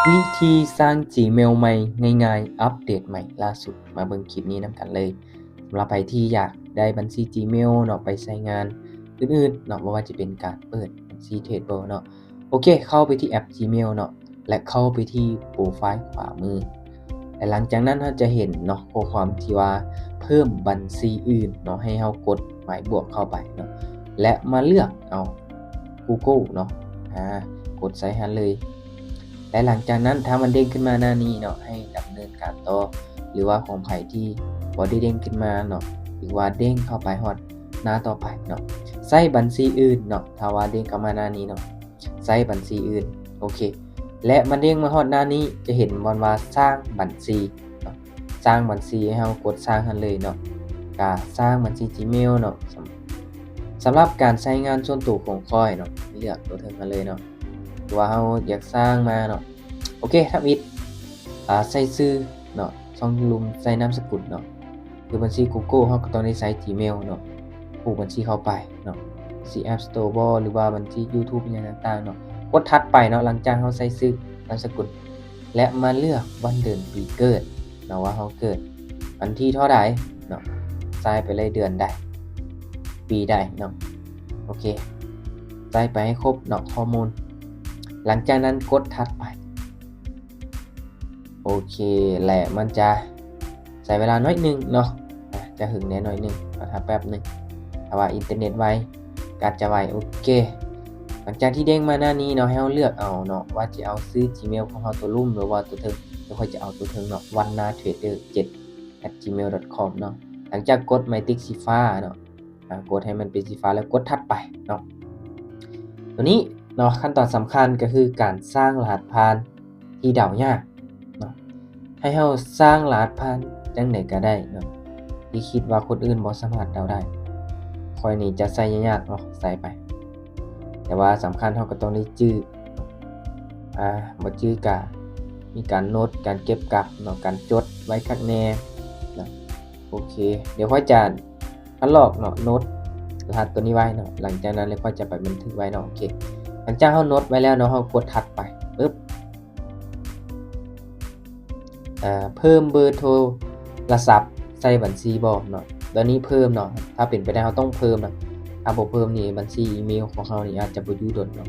ວິທີສ້າງ Gmail ໃໝ່ງ່າຍໆ ອັບເດດໃໝ່ລ່າສຸດ ມາເບິ່ງຄລິບນີ້ນຳກັນເລີຍ. ສຳລັບໃຜທີ່ຢາກໄດ້ບັນຊີ Gmail ເນາະ ໄປໃຊ້ງານອື່ນໆເນາະ ບໍ່ວ່າຈະເປັນການເປີດບັນຊີ Tradable ເນາະ ໂອເຄ ເຂົ້າໄປທີ່ແອັບ Gmail ເນາະ ແລະ ເຂົ້າໄປທີ່ໂປຣໄຟລ໌ຂວາມື ແລະ ຫຼັງຈາກນັ້ນເຮົາຈະເຫັນເນາະ ຂໍ້ຄວາມທີ່ວ່າເພີ່ມບັນຊີອື່ນເນາະ ໃຫ້ເຮົາກົດໝາຍບວກເຂົ້າໄປເນາະ ແລະ ມາເລືອກເອົາ Google ເນາະ ອາ ກົດໃສ່ຫັ້ນເລີຍ ແລະ ຫຼັງຈາກນັ້ນ ຖ້າມັນເດ້ງຂຶ້ນມາໜ້ານີ້ເນາະ ໃຫ້ດຳເນີນການຕໍ່ ຫຼືວ່າຂອງໃຜທີ່ບໍ່ໄດ້ເດ້ງຂຶ້ນມາເນາະ ຫຼືວ່າເດ້ງເຂົ້າໄປຮອດໜ້າຕໍ່ໄປເນາະ ໃຊ້ບັນຊີອື່ນເນາະ ຖ້າວ່າເດ້ງເຂົ້າມາໜ້ານີ້ເນາະ ໃຊ້ບັນຊີອື່ນ ໂອເຄ ແລະ ມັນເດ້ງມາຮອດໜ້ານີ້ ຈະເຫັນບ່ອນວ່າສ້າງບັນຊີເນາະ ສ້າງບັນຊີ ໃຫ້ເຮົາກົດສ້າງຫັ້ນເລີຍເນາະ ກະສ້າງບັນຊີ Gmail ເນາະ ສຳ ສຳລັບການໃຊ້ງານສ່ວນໂຕຂອງຂ້ອຍເນາະ ເລືອກຕົວເທິງຫັ້ນເລີຍເນາະ ຫຼືວ່າເຮົາຢາກສ້າງມາເນາະ ໂອເຄ ທຳອິດ ອາ ໃສ່ຊື່ເນາະ ຊ່ອງລຸ່ມໃສ່ນາມສະກຸນເນາະ ຄືບັນຊີ Google ເຮົາກໍຕ້ອງໄດ້ໃສ່ Gmail ເນາະ ຜູກບັນຊີເຂົ້າໄປເນາະ ຊິ App Store ບໍ່ ຫຼືວ່າບັນຊີ YouTube ຫຍັງຕ່າງໆເນາະ ກົດຖັດໄປເນາະ ຫຼັງຈາກເຮົາໃສ່ຊື່ ນາມສະກຸນ ແລະ ມາເລືອກວັນເດືອນປີເກີດເນາະ ວ່າເຮົາເກີດວັນທີເທົ່າໃດເນາະ ໃສ່ໄປເລີຍເດືອນໃດ ປີໃດເນາະ ໂອເຄ ໃສ່ໄປໃຫ້ຄົບເນາະ ຂໍ້ມູນ ຫຼັງຈາກນັ້ນກົດຖັດໄປ ໂອເຄ ແລະ ມັນຈະໃຊ້ເວລາໜ້ອຍໜຶ່ງເນາະ ອາ ຈະຫຶງແດ່ໜ້ອຍໜຶ່ງ ຂໍຖ້າແປັບໜຶ່ງ ຖ້າວ່າອິນເຕີເນັດໄວ ກາດຈະໄວ ໂອເຄ ຫຼັງຈາກທີ່ເດ້ງມາໜ້ານີ້ເນາະ ໃຫ້ເຮົາເລືອກເອົາເນາະ ວ່າຈະເອົາຊື່ Gmail ຂອງເຮົາຕົວລຸ່ມ ຫຼືວ່າຕົວເທິງ ແລ້ວຂ້ອຍຈະເອົາຕົວເທິງເນາະ one na trader ເຈັດ at gmail dot com ເນາະ ຫຼັງຈາກກົດໄມຕິກສີຟ້າເນາະ ອາ ກົດໃຫ້ມັນເປັນສີຟ້າ ແລ້ວກົດຖັດໄປເນາະ ຕົວນີ້ເນາະ ຂັ້ນຕອນສຳຄັນກໍຄືການສ້າງລະຫັດຜ່ານທີ່ເດົາຍາກເນາະ ໃຫ້ເຮົາສ້າງລະຫັດຜ່ານຈັ່ງໃດກໍໄດ້ເນາະ ທີ່ຄິດວ່າຄົນອື່ນບໍ່ສາມາດເດົາໄດ້ ຂ້ອຍນີ້ຈະໃສ່ຍາກໆເນາະ ໃສ່ໄປ ແຕ່ວ່າສຳຄັນເຮົາກໍຕ້ອງໄດ້ຈື່ ອາ ບໍ່ຈື່ກະມີການໂນດ ການເກັບກັບເນາະ ການຈົດໄວ້ຄັກແນ່ເນາະ ໂອເຄ ດຽວຂ້ອຍຈະຄັດລອກເນາະ ໂນດລະຫັດຕົວນີ້ໄວ້ເນາະ ຫຼັງຈາກນັ້ນແລ້ວຂ້ອຍຈະໄປບັນທຶກໄວ້ເນາະ ໂອເຄ ຫຼັງຈາກເຮົາໂນດໄວ້ແລ້ວເນາະ ເຮົາກົດຖັດໄປ ປຶບ ເອີ ເພີ່ມເບີໂທລະສັບໃສ່ບັນຊີບໍ່ເນາະ ຕົວນີ້ເພີ່ມເນາະ ຖ້າເປັນໄປໄດ້ເຮົາຕ້ອງເພີ່ມເນາະ ຖ້າບໍ່ເພີ່ມນີ້ບັນຊີອີເມວຂອງເຮົານີ້ອາດຈະບໍ່ຢູ່ດົນເນາະ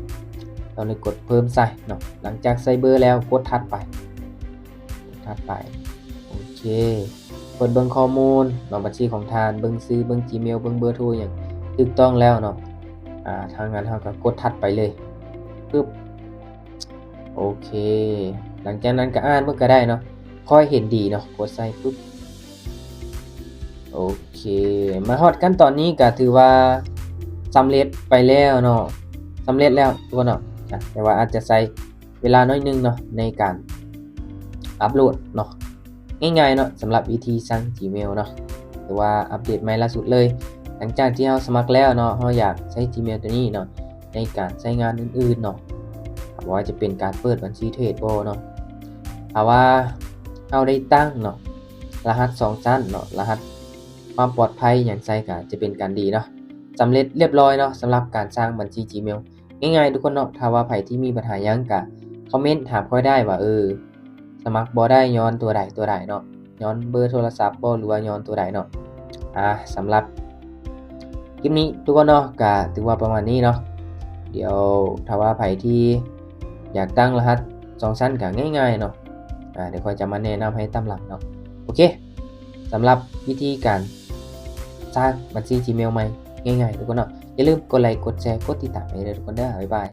ຕ້ອງໄດ້ກົດເພີ່ມໃສ່ເນາະ ຫຼັງຈາກໃສ່ເບີແລ້ວກົດຖັດໄປ ຖັດໄປ ໂອເຄ ເປີດເບິ່ງຂໍ້ມູນເນາະ ບັນຊີຂອງທ່ານ ເບິ່ງຊື່ ເບິ່ງ Gmail ເບິ່ງເບີໂທຫຍັງ ຖືກຕ້ອງແລ້ວເນາະ ອາ ຖ້າງນັ້ນເຮົາກໍກົດຖັດໄປເລີຍ ປຶບ ໂອເຄ ຫຼັງຈາກນັ້ນກໍອ່ານເບິ່ງກໍໄດ້ເນາະ ຂ້ອຍເຫັນດີເນາະ ກົດໃສ່ປຶບ ໂອເຄ ມາຮອດຂັ້ນຕອນນີ້ກໍຖືວ່າສຳເລັດໄປແລ້ວເນາະ ສຳເລັດແລ້ວທຸກຄົນເນາະ ອາ ແຕ່ວ່າອາດຈະໃຊ້ເວລາໜ້ອຍໜຶ່ງເນາະ ໃນການອັບໂຫຼດເນາະ ງ່າຍໆເນາະ ສຳລັບວິທີສ້າງ Gmail ເນາະ ຫຼືວ່າອັບເດດໃໝ່ລ່າສຸດເລີຍ ຫຼັງຈາກທີ່ເຮົາສະໝັກແລ້ວເນາະ ເຮົາຢາກໃຊ້ Gmail ຕົວນີ້ເນາະ ໃນການໃຊ້ງານອື່ນໆເນາະ ບໍ່ວ່າຈະເປັນການເປີດບັນຊີເທຣດບໍ່ເນາະ ຖ້າວ່າເຮົາໄດ້ຕັ້ງເນາະ ລະຫັດສອງຊັ້ນເນາະ ລະຫັດຄວາມປອດໄພຫຍັງໃສ່ ກໍຈະເປັນການດີເນາະ ສຳເລັດລຽບຮ້ອຍເນາະ ສຳລັບການສ້າງບັນຊີ Gmail ງ່າຍໆທຸກຄົນເນາະ ຖ້າວ່າໃຜທີ່ມີບັນຫາຫຍັງກໍຄອມເມັນຖາມຂ້ອຍໄດ້ວ່າ ເອີ ສະໝັກບໍ່ໄດ້ຍ້ອນຕົວໃດຕົວໃດເນາະ ຍ້ອນເບີໂທລະສັບບໍ່ ຫຼືວ່າຍ້ອນຕົວໃດເນາະ ອາ ສຳລັບຄລິບນີ້ທຸກຄົນເນາະ ກະຖືວ່າປະມານນີ້ເນາະ ດຽວຖ້າວ່າໃຜທີ່ຢາກຕັ້ງລະຫັດສອງຊັ້ນກະງ່າຍໆເນາະ ອາ ດຽວຂ້ອຍຈະມາແນະນຳໃຫ້ຕາມຫຼັງເນາະ ໂອເຄ ສຳລັບວິທີການສ້າງບັນຊີ Gmail ໃໝ່ງ່າຍໆທຸກຄົນເນາະ ຢ່າລືມກົດໄລ ກົດແຊ ກົດຕິດຕາມໃຫ້ເດີທຸກຄົນເດີ ບາຍບາຍ.